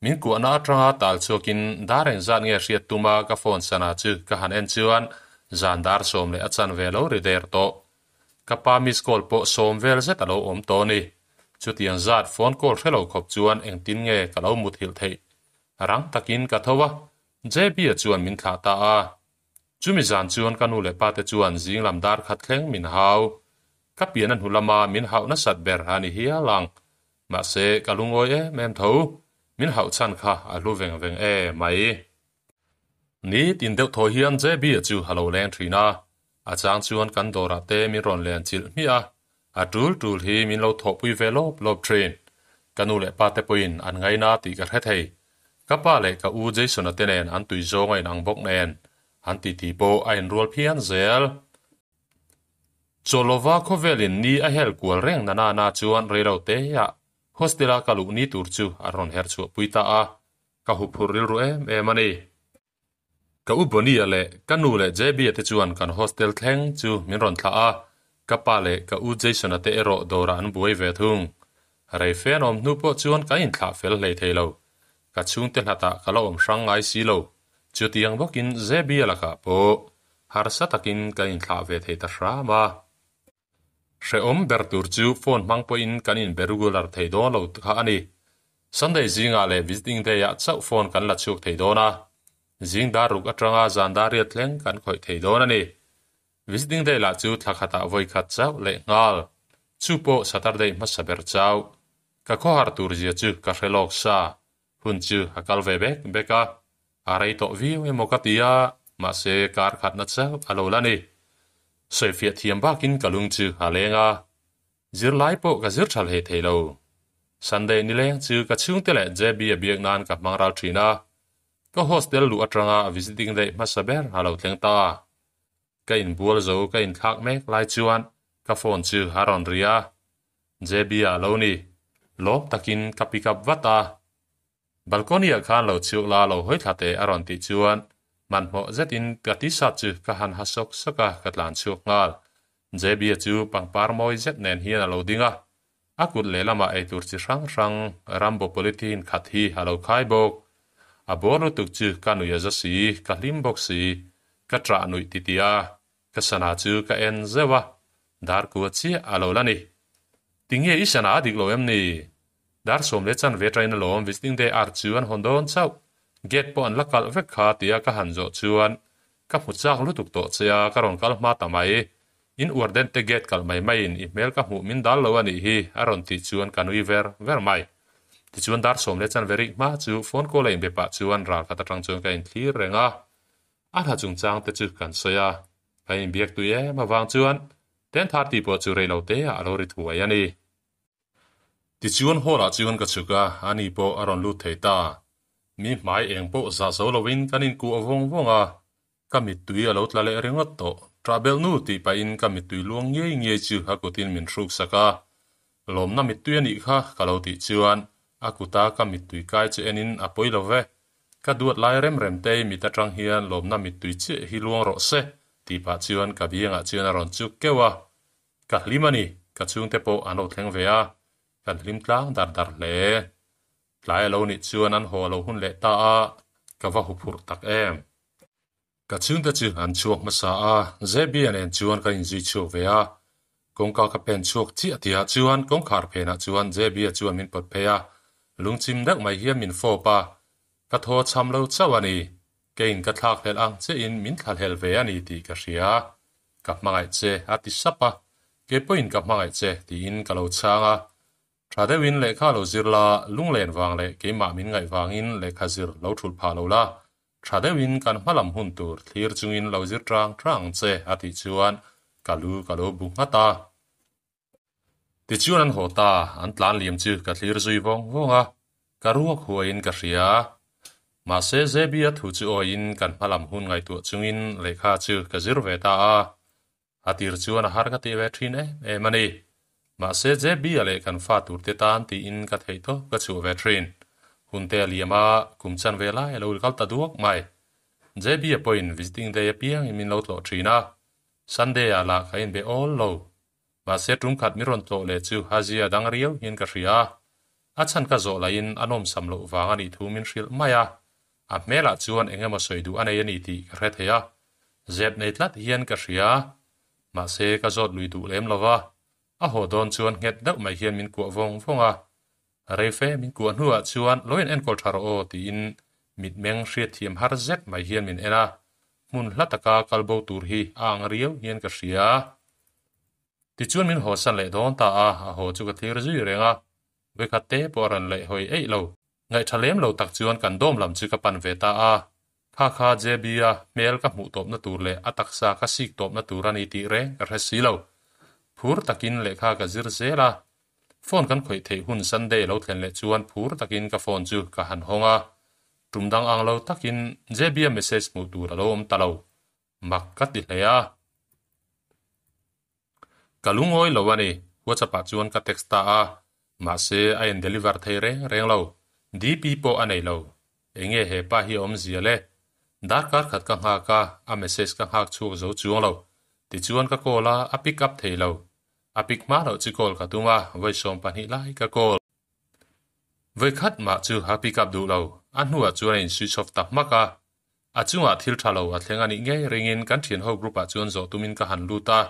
[SPEAKER 1] Min kuahna atanga tal chhuakin dar engzat nge hriat tuma ka phone sana chu ka han en chuan zan dar sawm leh a chan ve lo ri der tawh. Ka pa miss call pawh sawm vel zet a lo awm tawh a ni. Chutiang zat phone call hre lo khawp chuan engtin nge ka lo muthilh theih? Rang takin ka tho a, JB-a chuan min thlah ta a. Chumi zan chuan ka nu leh pate chuan zing lam dar khat thleng min hau. Ka pian a hnu lama min hauh nasat ber a ni hial ang. Mahse, ka lungawi em em tho. Min hauh chhan kha a hlu veng veng e mai. Ni tin deuh thaw hian JB-a chu a lo leng thin a. A chang chuan kan dawrah te min rawn len chilh hmiah a, a tul tul hi min lo thawhpui ve lawp lawp thin. Ka nu leh pa te pawhin an ngaina tih ka hre thei. Ka pa leh ka u Jason-a te nen an tui zawng a inang bawk nen, an titi pawh a inrual phian zel. Chawlova khawvelin ni a hel kual reng na na na chuan reilo teah hostel-a ka luh ni tur chu an rawn her chhuahpui ta a, ka huphurh rilru em em a ni. Ka u Bonnie-a leh ka nu leh JB-a te chuan kan hostel thleng chu min rawn thlah a, ka pa leh ka u Jason-a te erawh dawrah an buai ve thung. Rei fe an awm hnu pawh chuan kan inthlah fel hlei thei lo. Ka chhungte hlatah ka la awm hrang ngai si lo. Chutiang bawkin JB-a lakah pawh harsa takin kan inthlah ve thei ta hram a. Hrehawm ber tur chu phone hmang pawhin kan inbe regular thei dawn lo kha a ni. Sunday zingah leh visiting day ah chauh phone kan la chhuak thei dawn a. Zing dar ruk atanga zan dar riat thleng kan khawih thei dawn a ni. Visiting day lah chu thla khatah vawi khat chauh leh nghal. Chu pawh Saturday hmasa ber chauh. Ka khawhar tur zia chu ka hre lawk sa. Hun chu a kal ve bek bek a, a rei tawh viau emaw ka ti a, mahse kar khatna chauh a lo la ni. Sawifiah thiam bakin ka lung chu a leng a, zirlai pawh ka zir tha hlei thei lo. Sunday nileng chu ka chhungte leh JB a biak nan ka hmang ral thin a, ka hostel luh atanga a visiting day hmasa ber a lo thleng ta. Ka inbual zo ka inthlak mek lai chuan ka phone chu a rawn ri a, JB-a a lo ni. Lawm takin ka pick up vat a. Balcony-ah khan lo chhiuk la lo hawi thla teh a rawn tih chuan hmanhmawh zetin ka t-shirt chu ka han ha sawk sawk a, ka tlan chhuak nghal. JB-a chu pangpar mawi zet nen hian a lo ding a. A kut lehlamah eitur chi hrang hrang Rambo polythene khat hi a lo khai bawk. A bawr lutuk chu ka nuih a za si, ka hlim bawk si. Ka ṭah nuih titih a, Ka sana chu ka en zeuh a, dar kua chiah a lo la ni. Tinge i sana a dik lo em ni? Dar sawm leh chan ve ṭain alawm visiting day art chu an hawn dawn chauh. Gate pawh an la kalh vek kha tia ka han zawh chuan ka hmu chak lutuk tawh che a, ka rawn kal hma ta mai. In uar den te gate kalh mai maiin i hmel ka hmuh min dal lo a nih hi a rawn tih chuan ka nui ver ver mai. Tichuan dar sawm leh chan ve rik hma chu phone call a inbe pah chuan ral khat aṭang chuan ka inthlir reng a. A hla chungchang te chu kan sawi a, kan inbiak tui em avang chuan 10:30 pawh chu rei lo te ah a lo ri thuai a ni. Tichuan hall ah chuan ka chhuk a, ani pawh a rawn lut thei ta. Mi hmai eng pawh zah zo lovin kan inkuah vawng vawng a, ka mittui a lo tla leh ringawt tawh. Ṭah belh nu tih pahin ka mittui luang ngiai ngiai chu a kutin min hruk sak a, lawmna mittui a nih kha ka lo tih chuan a kuta ka mittui kai chu enin a pawi lo ve. Ka duat lai rem rem te mit atang hian lawmna mittui chiah hi luang rawh se tih pah chuan ka biangah chuan a rawn chuk keuh a. Ka hlim a ni, ka chhungte pawh an lo thleng ve a, kan hlim tlang dar dar hle. Tlai a lo nih chuan an haw a lo hun leh ta a, ka va huphurh tak em. Ka chhungte chu an chhuak hmasa a, Zebia nen chuan kan inzui chhuak ve a. Kawngka ka pen chhuak chiah tihah chuan kawngkhar phenah chuan Zebia chuan min pawt phei a, lungchim deuh mai hian min fawp a. Ka thaw cham lo chauh a ni, keiin ka thlak hlelh ang chiahin min thlahlel ve a ni tih ka hria. Ka hmangaih che a ti sap a, kei pawhin ka hmangaih che tiin ka lo chhang a. Tha deuhin lehkha lo zir la, lunglen vang leh keimah min ngaih vangin lehkha zir lo thulh phah lo la, Tha deuhin kan hmalam hun tur thlir chungin lo zir tang tang che a tih chuan ka lu ka lo bu nghat a. Tichuan an haw ta, an tlan liam chu ka thlir zui vawng vawng a, ka ruak huaiin ka hria. Mahse Zebia thu chu awiin kan hmalam hun ngaihtuah chungin lehkha chu ka zir ve ta a. A tir chuan a har ka tih ve thin em em a ni. Mahse JB-a leh kan fa turte tan tiin ka theih tawp ka chhuah ve thin. Hunte a liam a, kum chan ve lai a lo kal ta duak mai. JB-a pawhin visiting day apiangin min lo tlawh thin a, Sunday-ah lah ka inbe awl lo. Mahse tum khat min rawn tlawh leh chu a zia dang riau hian ka hria a. A chhan ka zawh lahin a nawmsam loh vang a nih thu min hrilh mai a. A hmelah chuan eng emaw sawi duh a nei a ni tih ka hre thei a, zep nei tlat hian ka hria. Mahse, ka zawt lui duh lem lo va, a haw dawn chuan nghet deuh mai hian min kuah vawng vawng a. Reife min kuah hnuah chuan lo in enkawl tha rawh aw tiin mitmeng hriatthiam har zet mai hian min en a, hmun hla taka kal bo tur hi a ang riau hian ka hria. Tichuan min haw san leh dawn ta a, a haw chu ka thlir zui reng a, vawikhat te pawh a rawn leh hawi eih lo. Ngaihṭha lem lo tak chuan kan dawm lam chu ka pan ve ta a, kha kha JB-a hmel ka hmuh tawpna tur leh a taksa ka sik tawpna tur a ni tih reng ka hre si lo. Phur takin lehkha ka zir zel a, phone kan khawih theih hun Sunday lo thlen leh chuan phur takin ka phone chu ka han hawng a, tum dang ang lo takin JB-a message hmuh tur a lo awm ta lo. Mak ka ti hle a. Ka lungawi lo a ni, WhatsApp ah chuan ka text ta a, mahse a in deliver thei reng reng lo, DP pawh a nei lo. Enge he pa hi a awmzia le? Darkar khat ka nghak a, a message ka nghak chhuak zo chuang lo. Tichuan ka call a, a pick up thei lo. A pick hma loh chu call ka tum a, vawi 12 lai ka call. Vawi khat mah chu a pick up duh lo, a hnuah chuan a in switch off ta hmak a, A chungah thil tha lo a thleng a nih ngei ringin kan thianho group ah chuan zawh tumin ka han lut a.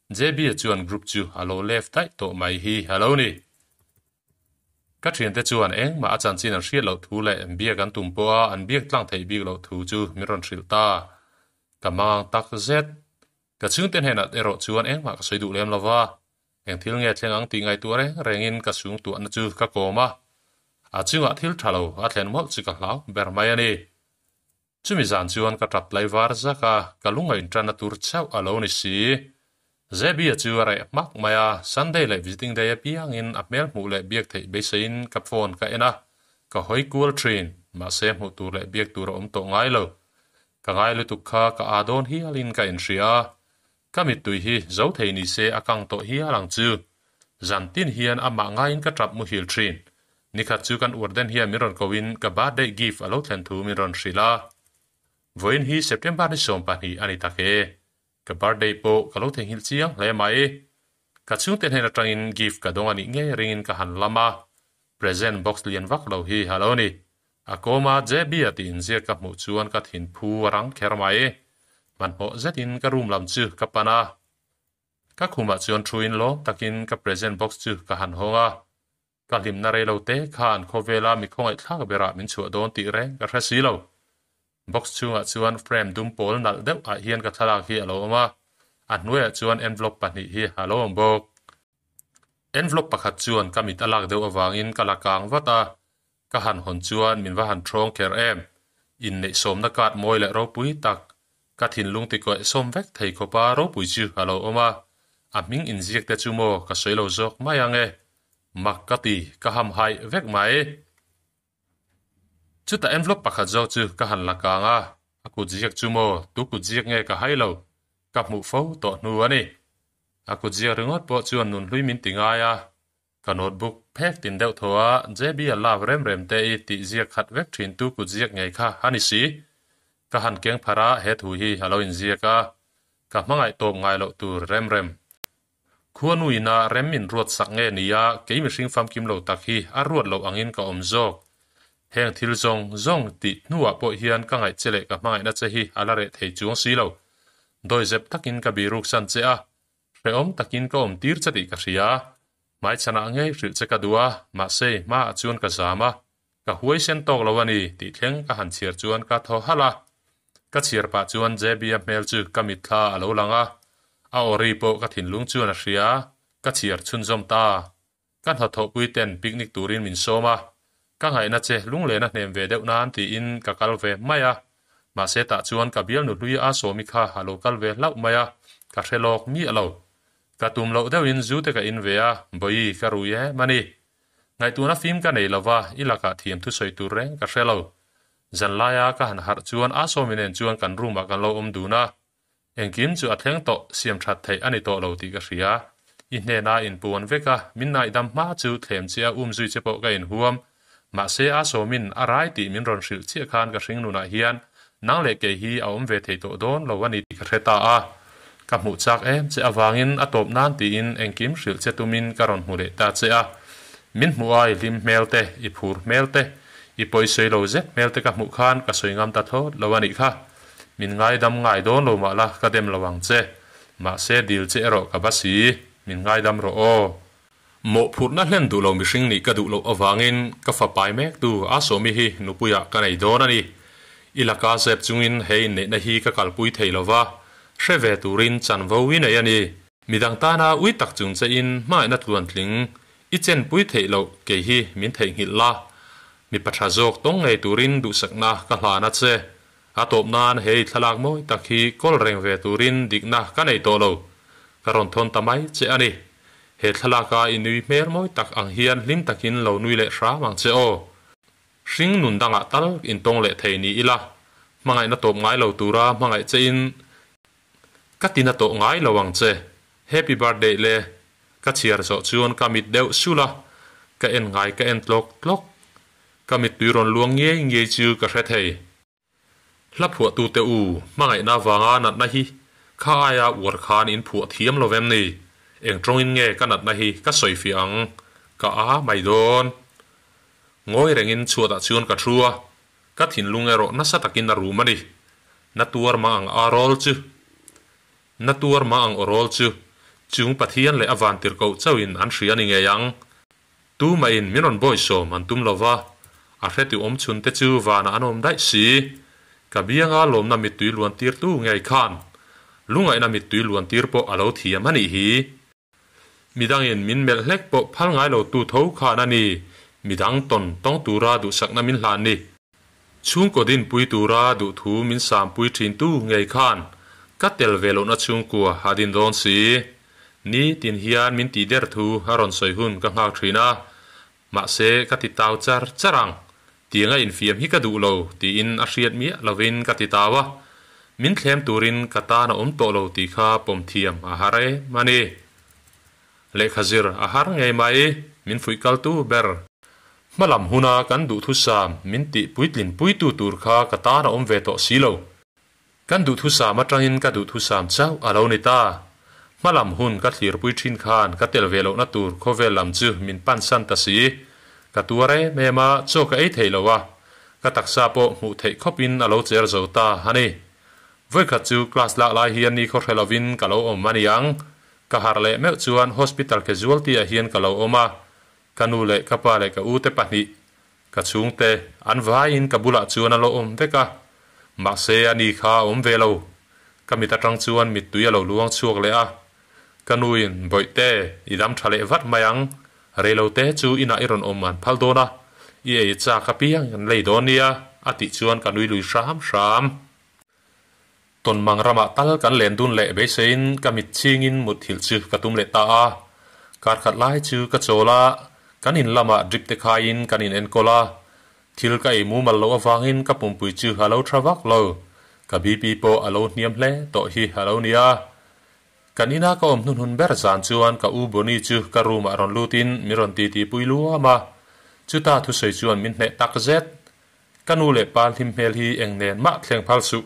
[SPEAKER 1] JB-a chuan group chu a lo left daih tawh mai hi a lo ni. Ka thiante chuan engmah a chanchin an hriat loh thu leh biak an tum pawha an biak tlang theih bik loh thu chu min rawn hrilh ta. Ka mangang tak zet. Ka chhungte hnenah erawh chuan engmah ka sawi duh lem lo va, eng thil nge thleng ang tih ngaihtuah reng rengin ka chhungtuahna chu ka kawm a, a chungah thil tha lo a thlen mawlh chu ka hlau ber mai a ni. Chumi zan chuan ka tap tlai var zak a, ka lunga inṭanna tur chauh a lo ni si. Zebia chu a reh hmak mai a, Sunday leh visiting day apiangin a hmel hmuh leh biak theih beiseiin ka phone ka en a, ka hawi kual ṭhin, mahse hmuh tur leh biak tur a awm tawh ngai lo. Ka ngai lutuk kha ka aa dawn hialin ka inhria a, ka mittui hi zo thei ni se a kang tawh hial ang chu. Zan tin hian amah ngaiin ka tap muhil thin. Nikhat chu kan uarden hian min rawn koin ka birthday gift a lo thlen thu min rawn hrilh a. Vawiin hi September ni 20 a ni tak e. Ka birthday pawh ka lo theihnghilh chiang hle mai. Ka chhungte hnen atangin gift ka dawng a nih ngei ringin ka han lam a. Present box lian vak lo hi a lo ni. A kawma JB a tih inziak ka hmuh chuan ka thin phu a rang kher mai. Hmanhmawh zetin ka room lam chu ka pan a. Ka khumah chuan thuin lawm takin ka present box chu ka han hawng a. Ka hlimna rei lo te khan khawvela mi khawngaihthlak berah min chhuah dawn tih reng ka hre si lo. Box chhungah chuan frame dum pawl nalh deuh ah hian ka thlalak hi a lo awm a, a hnuaiah chuan envelope pahnih hi a lo awm bawk. Envelope pakhat chuan ka mit a lak deuh avangin ka la kang vat a, ka han hawn chuan min va han ṭhawng kher em. Inneih sawmna card mawi leh ropui tak, ka thinlung tikawih sawm vek thei khawpa ropui chu a lo awm a, a hming inziak te chu maw ka sawi lo zawk mai ang e. Mak ka ti, ka hamhaih vek mai. Chutah envelope pakhat zawk chu ka han la kang a, a kut ziak chu maw, tu kut ziak nge ka hai lo, ka hmuh fo tawh hnu a ni. A kut ziak ringawt pawh chuan nunhlui min ti ngai a, ka notebook phek tin deuh thaw a, JB a love rem rem te i tih ziak khat vek thin tu kut ziak ngei kha a ni si. Ka han keng pharh a, he thu hi a lo inziak a, ka hmangaih tawp ngai loh tur rem rem. Khuanu ina rem min ruat sak nge nia kei mihring famkim lo tak hi a ruat loh angin ka awm zawk. Heng thil zawng zawng tih hnuah pawh hian ka ngaih che leh ka hmangaihna che hi a la reh thei chuang si lo. Dawihzep takin ka biruk san che a, hrehawm takin ka awm tir che tih ka hria. Hmaichhanah ngei hrilh che ka duh a, mahse hmaah chuan ka zam a, ka huaisen tawk lo a ni tih thleng ka han chhiar chuan ka thaw halh a. Ka chhiar pah chuan JB-a hmel chu ka mitthla a lo lang a, a awri pawh ka thinlung chuan a hria, ka chhiar chhunzawm ta. Ka hnathawhpui ten picnic turin min sawm a, ka ngaihna che lunglena hnem ve deuh nan tiin ka kal ve mai a, mahse tah chuan ka bialnu hlui a sawmi kha a lo kal ve hlauh mai a, ka hre lawk miah lo. Ka tum loh deuhin zu te ka in ve a, bawi ka rui em a ni. Ngaihtuahna fim ka nei lova, i lakah thiam thusawi tur reng ka hre lo. Zanlaia ka han harh chuan a sawmi nen chuan kan room ah kan lo awm dun a. Engkim chu a thleng tawh, siam that theih a ni tawh lo tih ka hria. I hnena inpuan vek a, min naihdam hma chu thlem che a um zui che pawh ka inhuam. Mahse a sawmin a rai tih min rawn hrilh chiah khan ka hring nunah hian nang leh kei hi a awm ve thei tawh dawn lo a ni tih ka hre ta a. Ka hmuh chak em che avangin a tawp nan tiin engkim hrilh che tumin ka rawn hmu leh ta che a. Min hmuh a i hlim hmel te, i phur hmel te, i pawisawi lo zet hmel te ka hmuh khan ka sawi ngam ta thlawt lo a nih kha. Min ngaidam ngai dawn lo mah la ka dem lo ang che. Mahse dil che erawh ka va si, min ngaidam rawh aw. Mawhphurhna hlen duh lo mihring nih ka duh loh avangin ka fa pai mek tu a sawmi hi nupuiah ka nei dawn a ni. I laka zep chungin he inneihna hi ka kalpui thei lo va, hre ve turin chanvo i nei a ni. Midang tana ui tak chung che in hmangaihna tluantling i chenpui theih loh kei hi min theihnghilh la. Mipa tha zawk tawng ngei turin duhsakna ka hlan a che. A tawp nan hei thlalak mawi tak hi kawl reng ve turin dikna ka nei tawh lo. Ka rawn thawn ta mai che a ni. He thlalaka i nui hmel mawi tak ang hian hlim takin lo nui leh hram ang che aw. Hring nun dangah tal intawng leh thei ni ila, hmangaihna tawp ngai lo tura hmangaih che in ka tina tawh ngai lo ang che. Happy birthday le. Ka chhiar zawh chuan ka mit deuh sulh a, ka en ngai ka en tlawk tlawk. Ka mittui rawn luang ngiai ngiai chu ka hre thei. Hla phuahtute u, hmangaihna avanga natna hi kha aia uar khan in phuah thiam lo vem ni? Eng tawngin nge ka natna hi ka sawi fiah ang? Ka a mai dawn. Ngawi rengin chhuatah chuan ka thu a, ka thinlung erawh nasa takin a rum a ni. Na tuar mah ang a rawl chu. Na tuar mah ang aw rawl chu. Chung Pathian leh a vantirhkoh chauhin an hria a ni ngei ang. Tumahin min rawn bawisawm an tum lova, a hretu awm chhun te chu vanah an awm daih si. Ka bianga lawmna mittui luan tirtu ngei khan lungaihna mittui luan tir pawh a lo thiam a nih hi. Midangin min melh hlek pawh phal ngai lo tu tho khan a ni midang tawn tawng tura duhsakna min hlan ni. Chhungkaw dinpui tura duhthu min sampui thintu ngei khan ka tel ve lohna chhungkua a din dawn si. Ni tin hian min tih der thu a rawn sawi hun ka nghak thin a, mahse ka ti tau char char ang. Tianga infiam hi ka duh lo tiin a hriat miah lovin ka ti tau a, min thlem turin ka tan a awm tawh lo tih kha pawm thiam a har em a ni. Lehkha zir a har ngei mai, min fuih kaltu ber. Hmalam huna kan duhthusam min tih puitlin puitu tur kha ka tan a awm ve tawh si lo. Kan duhthusam atangin ka duhthusam chauh a lo ni ta. Hmalam hun ka thlirpui thin khan ka tel ve lohna tur khawvel lam chu min pansan ta si. Ka tuar em em a, chaw ka ei thei lo a, ka taksa pawh hmuh theih khawpin a lo cher zo ta a ni. Vawikhat chu class lak lai hian ni khaw hre lovin ka lo awm a ni ang. Ka harh leh meuh chuan hospital casualty ah hian ka lo awm a, ka nu leh ka pa leh ka u te pahnih, ka chhungte, an vaiin ka bulah chuan a lo awm vek a, mahse a ni kha a awm ve lo. Ka mit atang chuan mittui a lo luang chhuak leh a, ka nuin, Bawihte, i dam tha leh vat mai ang, reilote chu inah i rawn awm an phal dawn a, i ei chak apiang an lei dawn nia, a tih chuan ka nui lui hram hram. Tawnmang ramah tal kan len dun leh beiseiin ka mit chingin mutthilh chu ka tum leh ta a. Kar khat lai chu ka chawl a, kan in lamah drip te khaiin kan in enkawl a. Thil ka ei mumal loh avangin ka pumpui chu a lo tha vak lo. Ka BP pawh a lo hniam hle tawh hi a lo nia. Kan ina ka awm hnunhun ber zan chuan ka u Bonnie chu ka room ah rawn lutin min rawn titi pui luam a. Chuta thusawi chuan min hneh tak zet. Ka nu leh pa hlim hmel hi eng nen mah thleng phal suh.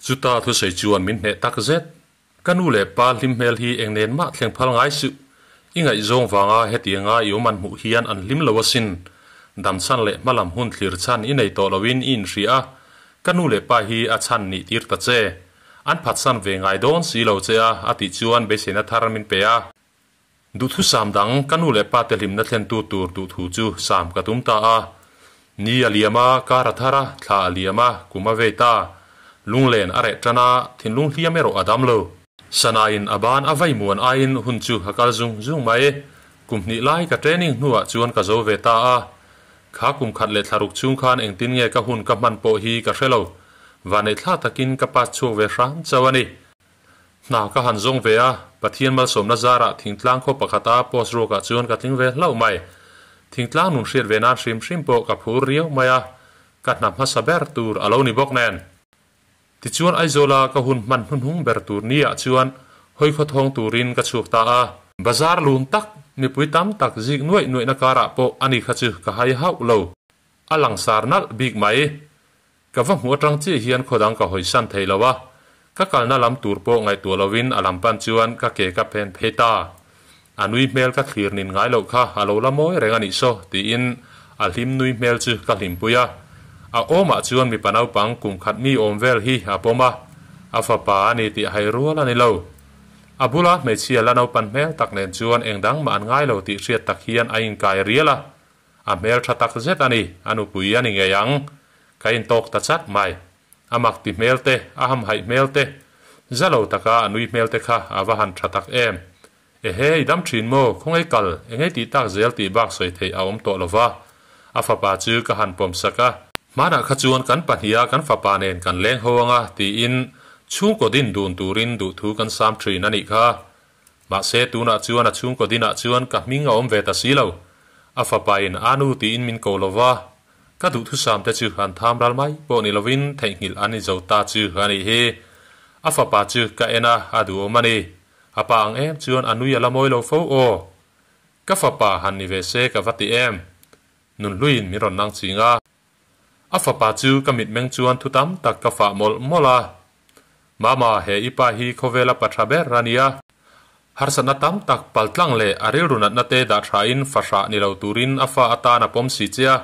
[SPEAKER 1] Chuta thusawi chuan min hneh tak zet. Ka nu leh pa hlim hmel hi eng nen mah thleng phal ngai suh. I ngaihzawng vanga hetianga i awm an hmuh hian an hlim lo asin. Dam chhan leh hmalam hun thlir chhan i nei tawh loin i inhria a, ka nu leh pa hi a chhan nih tir ta che. An phatsan ve ngai dawn si lo che a, a tih chuan beiseina thar min pe a. Duhthusam dang ka nu leh pa te hlimna thlentu tur duhthu chu sam ka tum ta a. Ni a liam a, kar a thar a, thla a liam a, kum a vei ta. Lunglen a reh tan a, thinlung hliam erawh a dam lo. Sanain a ban a vai muan aiin hun chu a kal zung zung mai. Kum hnih lai ka training hnuah chuan ka zo ve ta a. Kha kum khat leh thlaruk chhung khan engtin nge ka hun ka hman pawh hi ka hre lo. Vanneihthla takin ka pass chhuak ve hram chauh a ni. Hna ka han zawng ve a, Pathian malsawmna zarah thingtlang khaw pakhata post ruakah chuan ka tling ve hlauh mai. Thingtlang nun hriat ve nan hrim hrim pawh ka phur riau mai a, ka hna hmasa ber tur a lo ni bawk nen. Tichuan Aizawla ka hun hman hnuhnung ber tur niah chuan hawi khawthawng turin ka chhuak ta a. Bazar lun tak, mipui tam tak zik nuaih nuaihna karah pawh ani kha chu ka hai hauh lo. A langsar nalh bik mai. Ka va hmuh atang chiah hian khaw dang ka hawisan thei lo a, ka kalna lam tur pawh ngaihtuah lovin a lam pan chuan ka ke ka phen phei ta. A nui hmel ka thlir nin ngai loh kha a lo la mawi reng a nih saw tiin a hlim nui hmel chu ka hlimpui a. A awmah chuan mipa naupang kum khat mi awm vel hi a pawm a, a fapa a ni tih hai rual a ni lo. A bula hmeichhia la naupan hmel tak nen chuan eng dang mah an ngai lo tih hriat tak hian a inkai rial a. A hmel tha tak zet a ni, a nupui a ni ngei ang. Ka intawk ta chat mai. A mak ti hmel te, a hamhaih hmel te, za lo taka a nui hmel te kha a va han tha tak em. Ehe, i dam thin maw, khawngaih kal, engei tih tak zel tih bak sawi theih a awm tawh lo va. A fapa chu ka han pawm sak a. Hmanah kha chuan kan pahniha kan fapa nen kan leng ho anga tiin chhungkaw din dun turin duhthu kan sam thin a nih kha. Mahse tunah chuan a chhungkaw dinah chuan ka hming a awm ve ta si lo. A fapain a nu tiin min ko lo va, ka duhthusam te chu an tham ral mai pawh ni lovin theihnghilh an ni zo ta chu a nih hi. A fapa chu ka en a, a duhawm a ni. A pa ang em chuan a nui a la mawi lo fo aw. Ka fapa han ni ve se ka va ti em. Nunhluiin min rawn nang ching a. A fapa chu ka mitmeng chuan thu tam tak ka fah mawlh mawlh a. Mama, he i pa hi khawvela pa tha ber a nia. Harsatna tam tak paltlang leh a rilru natna te dah thain fahrah ni lo turin a fa atan a pawm si che a.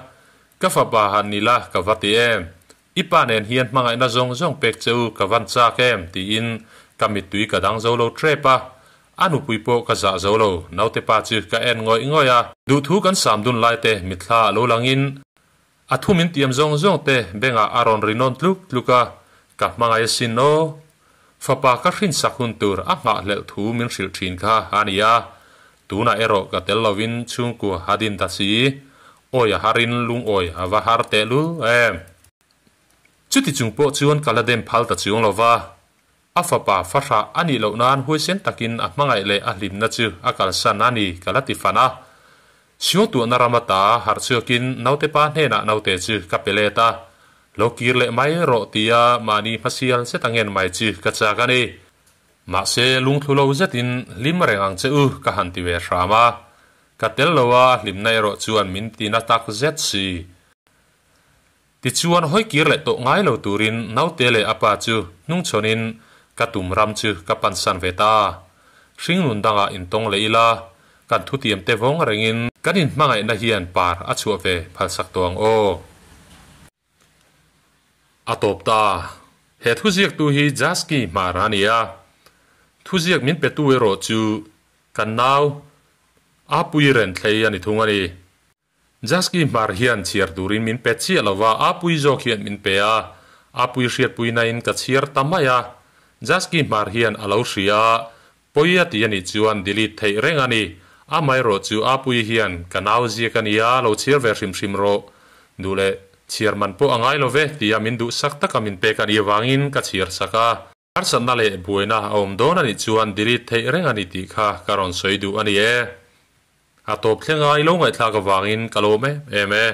[SPEAKER 1] Ka fapa han ni la ka va ti em? I pa nen hian hmangaihna zawng zawng pek che u ka van chak em? tiin Ka mittui ka dang zo lo trep a, a nupui pawh ka zah zo lo, naute pa chu ka en ngawih ngawih a. Duhthu kan sam dun lai te mitthla a lo langin a thu min tiam zawng zawng te bengah a rawn ri nawn tluk tluk a, ka hmangaih asin aw. Fapa ka hrinsak hun tur a nghahhlelh thu min hrilh thin kha a ni a, tunah erawh ka tel lovin chhungkua a din ta si. Awi a harin lungawi a va har tehlul em. Chuti chung pawh chuan ka la dem phal ta chuang lo va, a fapa fahrah a nih loh nan huaisen takin a hmangaih leh a hlimna chu a kalsan a ni ka la ti fan a. Siawtuahna ram ata harh chhuakin naute pa hnenah naute chu ka pe let a, lo kir leh mai rawh tia mahni hmasial zet a ngen mai chu ka chak a ni. Mahse lungthlu lo zetin hlim reng ang che u ka han ti ve hram a, ka tel lo a hlimna erawh chuan min ti na tak zet si. Tichuan hawi kir leh tawh ngai lo turin naute leh a pa chu hnungchhawnin ka tum ram chu ka pansan ve ta. Hringnun dangah intawng leh ila, kan thutiam te vawng rengin kan inhmangaihna hian par a chhuah ve phalsak tawh ang aw. A tawp ta. He thuziaktu hi Jaski Hmar a ni a. Thuziak min petu erawh chu kan nau Apui Renthlei a ni thung a ni. Jaski Hmar hian chhiar turin min pe chiah lo va, Apui zawk hian min pe a, Apui hriatpuinain ka chhiar ta mai a. Jaski Hmar hian a lo hria a, pawi a ti a nih chuan delete theih reng a ni. Amaherawh chu Apui hian ka nau ziak a nia, lo chhiar ve hrim hrim rawh. Duh leh chhiar man pawh a ngai lo ve tia min duhsak taka min pek a nih avangin ka chhiar sak a. Harsatna leh buaina a awm dawn a nih chuan delete theih reng a ni tih kha ka rawn sawi duh a ni e. A tawp thlenga i lo ngaihthlak avangin ka lawm em em e.